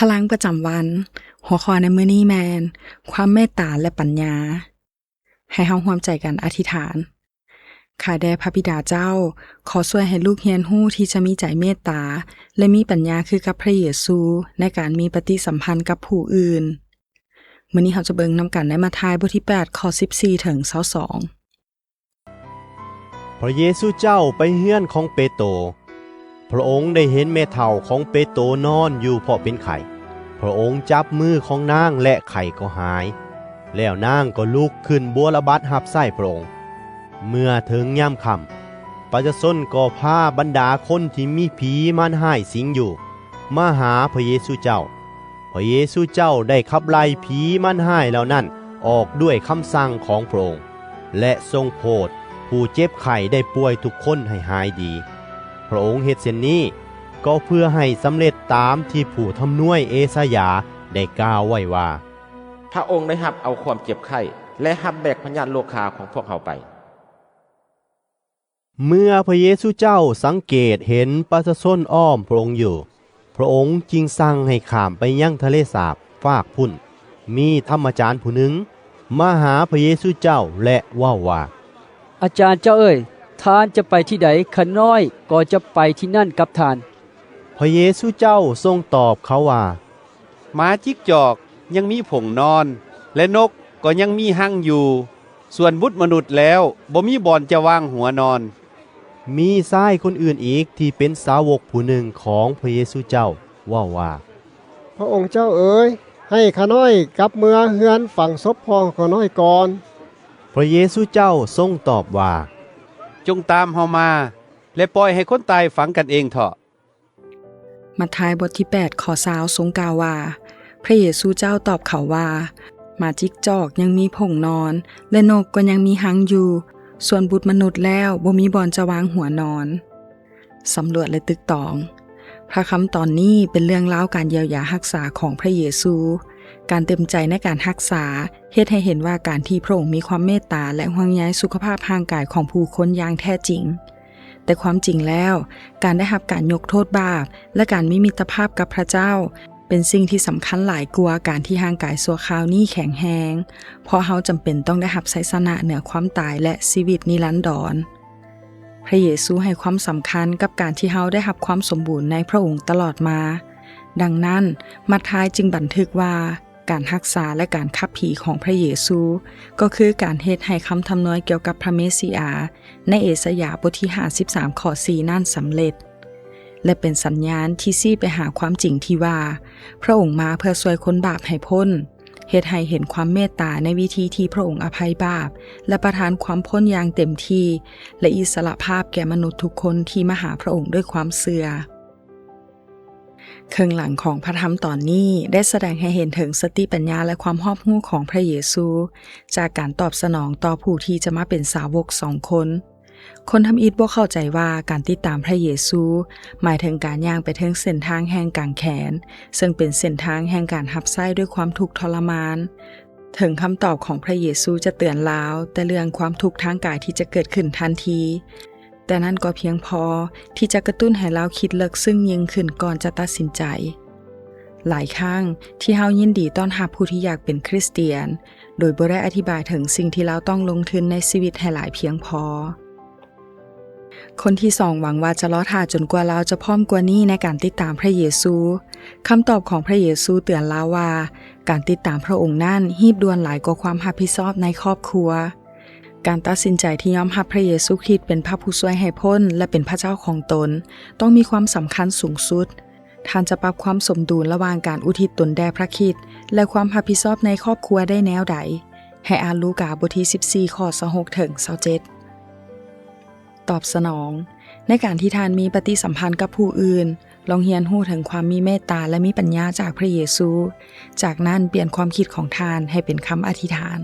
ພະລັງປະຈຳວັນ. ຫົວຂໍ້ໃນມື້ນີ້ແມ່ນ ຄວາມເມດຕາ ແລະ ປັນຍາ. ໃຫ້ເຮົາຮ່ວມໃຈກັນອະທິຖານ. ຂ້າແດ່ພະບິດາເຈົ້າ, ຂໍຊ່ວຍໃຫ້ລູກຮຽນຮູ້ທີ່ຈະມີໃຈເມດຕາ ແລະ ມີປັນຍາຄືກັບພະເຢຊູ ໃນການມີປະຕິສຳພັນກັບຜູ້ອື່ນ. ມື້ນີ້ເຮົາຈະເບິ່ງນຳກັນໃນມາທາຍ ບົດທີແປດ ຂໍ້ສິບສີ່ ເຖິງ ຊາວສອງ. ພະເຢຊູເຈົ້າໄປເຮືອນຂອງເປໂຕ. ພະອົງໄດ້ເຫັນແມ່ເຖົ້າຂອງເປໂຕນອນຢູ່ເພາະເປັນໄຂ້. ພະອົງຈັບມືຂອງນາງ ແລະ ໄຂ້ກໍຫາຍ. ແລ້ວນາງກໍລຸກຂຶ້ນບົວລະບັດຮັບໃຊ້ພະອົງ. ເມື່ອເຖິງຍາມຄ່ຳ, ປະຊາຊົນກໍພາບັນດາຄົນທີ່ມີຜີມານຮ້າຍສິງຢູ່ ມາຫາພະເຢຊູເຈົ້າ. ພະເຢຊູເຈົ້າໄດ້ຂັບໄລ່ຜີມານຮ້າຍເຫຼົ່ານັ້ນອອກດ້ວຍຄຳສັ່ງຂອງພະອົງ ແລະ ຊົງໂຜດຜູ້ເຈັບໄຂ້ໄດ້ປ່ວຍທຸກຄົນໃຫ້ຫາຍດີ. ພະອົງເຮັດເຊັ່ນນີ້ ກໍເພື່ອໃຫ້ສຳເລັດຕາມທີ່ຜູ້ທຳນວຍເອສາຍາໄດ້ກ່າວໄວ້ວ່າ, ພະອົງໄດ້ຮັບເອົາຄວາມເຈັບໄຂ້ ແລະ ຮັບແບກພະຍາດໂລຄາຂອງພວກເຮົາໄປ. ເມື່ອພະເຢຊູເຈົ້າສັງເກດເຫັນປະຊາຊົນອ້ອມພະອົງຢູ່, ພະອົງຈຶ່ງສັ່ງໃຫ້ຂ້າມໄປຍັງທະເລສາບຟາກພຸ້ນ. ມີທຳມະຈານຜູ້ໜຶ່ງມາຫາພະເຢຊູເຈົ້າ ແລະ ເວົ້າວ່າ, ອາຈານເຈົ້າເອີຍ, ທ່ານຈະໄປທີ່ໃດ, ຂ້ານ້ອຍກໍຈະໄປທີ່ນັ້ນກັບທ່ານ. ພະເຢຊູເຈົ້າຊົງຕອບເຂົາວ່າ, ໝາຈິກຈອກຍັງມີຜົ້ງນອນ ແລະ ນົກກໍຍັງມີຮັງຢູ່, ສ່ວນບຸດມະນຸດແລ້ວບໍ່ມີບ່ອນຈະວາງຫົວນອນ. ມີຊາຍຄົນອື່ນອີກທີ່ເປັນສາວົກຜູ້ໜຶ່ງຂອງພະເຢຊູເຈົ້າເວົ້າວ່າ, ພະອົງເຈົ້າເອີຍ, ໃຫ້ຂ້ານ້ອຍກັບເມືອເຮືອນຝັງສົບພໍ່ຂອງຂ້ານ້ອຍກ່ອນ. ພະເຢຊູເຈົ້າຊົງຕອບວ່າ, ຈົ່ງຕາມເຮົາມາ ແລະ ປ່ອຍໃຫ້ຄົນຕາຍຝັງກັນເອງເຖາະ. ມັດທາຍ ບົດທີແປດ ຂໍ້ຊາວ ຊົງກ່າວວ່າ, ພະເຢຊູເຈົ້າຕອບເຂົາວ່າ, ໝາຈິກຈອກຍັງມີຜົ້ງນອນ ແລະ ນົກກໍຍັງມີຮັງຢູ່, ສ່ວນບຸດມະນຸດແລ້ວບໍ່ມີບ່ອນຈະວາງຫົວນອນ. ສຳຫຼວດ ແລະ ຕຶກຕອງ. ພະຄຳຕອນນີ້ເປັນເລື່ອງລາວການຢຽວຢາຮັກສາຂອງພະເຢຊູ. ການເຕັມໃຈໃນການຮັກສາ ເຮັດໃຫ້ເຫັນວ່າການທີ່ພະອົງມີຄວາມເມດຕາ ແລະ ຫ່ວງໃຍສຸຂະພາບຮ່າງກາຍຂອງຜູ້ຄົນຢ່າງແທ້ຈິງ. ແຕ່ຄວາມຈິງແລ້ວ, ການໄດ້ຮັບການຍົກໂທດບາບ ແລະ ການມີມິດຕະພາບກັບພະເຈົ້າ ເປັນສິ່ງທີ່ສຳຄັນຫຼາຍກວ່າການທີ່ຮ່າງກາຍຊົ່ວຄາວນີ້ແຂງແຮງ, ເພາະເຮົາຈຳເປັນຕ້ອງໄດ້ຮັບໄຊຊະນະເໜືອຄວາມຕາຍ ແລະ ຊີວິດນິລັນດອນ. ພະເຢຊູໃຫ້ຄວາມສຳຄັນກັບການທີ່ເຮົາໄດ້ຮັບຄວາມສົມບູນໃນພະອົງຕະຫຼອດມາ. ດັ່ງນັ້ນ, ມັດທາຍຈຶ່ງບັນທຶກວ່າ, ການຮັກສາ ແລະ ການຂັບຜີຂອງພະເຢຊູ ກໍຄືການເຮັດໃຫ້ຄຳທຳນວຍກ່ຽວກັບພະເມຊິອາ ໃນເອສາຍາບົດທີຫ້າສິບສາມ ຂໍ້ສີ່ນັ້ນສຳເລັດ ແລະ ເປັນສັນຍານທີ່ຊີ້ໄປຫາຄວາມຈິງທີ່ວ່າ ພະອົງມາເພື່ອຊ່ວຍຄົນບາບໃຫ້ພົ້ນ, ເຮັດໃຫ້ເຫັນຄວາມເມດຕາໃນວິທີທີ່ພະອົງອະໄພບາບ ແລະ ປະທານຄວາມພົ້ນຢ່າງເຕັມທີ່ ແລະ ອິດສະຫຼະພາບແກ່ມະນຸດທຸກຄົນທີ່ມາຫາພະອົງດ້ວຍຄວາມເຊື່ອ. ເຄິ່ງຫຼັງຂອງພະທຳຕອນນີ້ໄດ້ສະແດງໃຫ້ເຫັນເຖິງສະຕິປັນຍາ ແລະ ຄວາມຮອບຮູ້ຂອງພະເຢຊູ ຈາກການຕອບສະໜອງຕໍ່ຜູ້ທີ່ຈະມາເປັນສາວົກສອງຄົນ. ຄົນທຳອິດບໍ່ເຂົ້າໃຈວ່າການຕິດຕາມພະເຢຊູ ໝາຍເຖິງການຍ່າງໄປເທິງເສັ້ນທາງແຫ່ງກາງແຂນ, ເຊິ່ງເປັນເສັ້ນທາງແຫ່ງການຮັບໃຊ້ດ້ວຍຄວາມທຸກທໍລະມານ. ເຖິງຄຳຕອບຂອງພະເຢຊູຈະເຕືອນລາວແຕ່ເລື່ອງຄວາມທຸກທາງກາຍທີ່ຈະເກີດຂຶ້ນທັນທີ, ແຕ່ນັ້ນກໍພຽງພໍທີ່ຈະກະຕຸ້ນໃຫ້ລາວຄິດເລິກເຊິ່ງຍິ່ງຂຶ້ນກ່ອນຈະຕັດສິນໃຈ. ຫຼາຍຄັ້ງທີ່ເຮົາຍິນດີຕ້ອນຮັບຜູ້ທີ່ຢາກເປັນຄຣິສຕຽນ ໂດຍບໍ່ໄດ້ອະທິບາຍເຖິງສິ່ງທີ່ລາວຕ້ອງລົງທຶນໃນຊີວິດໃຫ້ຫຼາຍພຽງພໍ. ຄົນທີສອງຫວັງວ່າຈະລໍຖ້າຈົນກວ່າລາວຈະພ້ອມກວ່ານີ້ໃນການຕິດຕາມພະເຢຊູ. ຄຳຕອບຂອງພະເຢຊູເຕືອນລາວວ່າ ການຕິດຕາມພະອົງນັ້ນຮີບດ່ວນຫຼາຍກວ່າຄວາມຮັບຜິດຊອບໃນຄອບຄົວ. ການຕັດສິນໃຈທີ່ຍອມຮັບພະເຢຊູຄຣິດເປັນພະຜູ້ຊ່ວຍໃຫ້ພົ້ນ ແລະ ເປັນພະເຈົ້າຂອງຕົນ ຕ້ອງມີຄວາມສຳຄັນສູງສຸດ. ທ່ານຈະປັບຄວາມສົມດຸນລະຫວ່າງການອຸທິດຕົນແດ່ພະຄຣິດ ແລະ ຄວາມຮັບຜິດຊອບໃນຄອບຄົວໄດ້ແນວໃດ? ໃຫ້ອ່ານລູກາບົດທີສິບສີ່ ຂໍ້ຊາວຫົກເຖິງຊາວເຈັດ. ຕອບສະໜອງ. ໃນການທີ່ທ່ານມີປະຕິສຳພັນກັບຜູ້ອື່ນ, ລອງຮຽນຮູ້ເຖິງຄວາມມີເມດຕາ ແລະ ມີປັນຍາຈາກພະເຢຊູ. ຈາກນັ້ນ, ປ່ຽນຄວາມຄິດຂອງທ່ານໃຫ້ເປັນຄຳອະທິຖານ.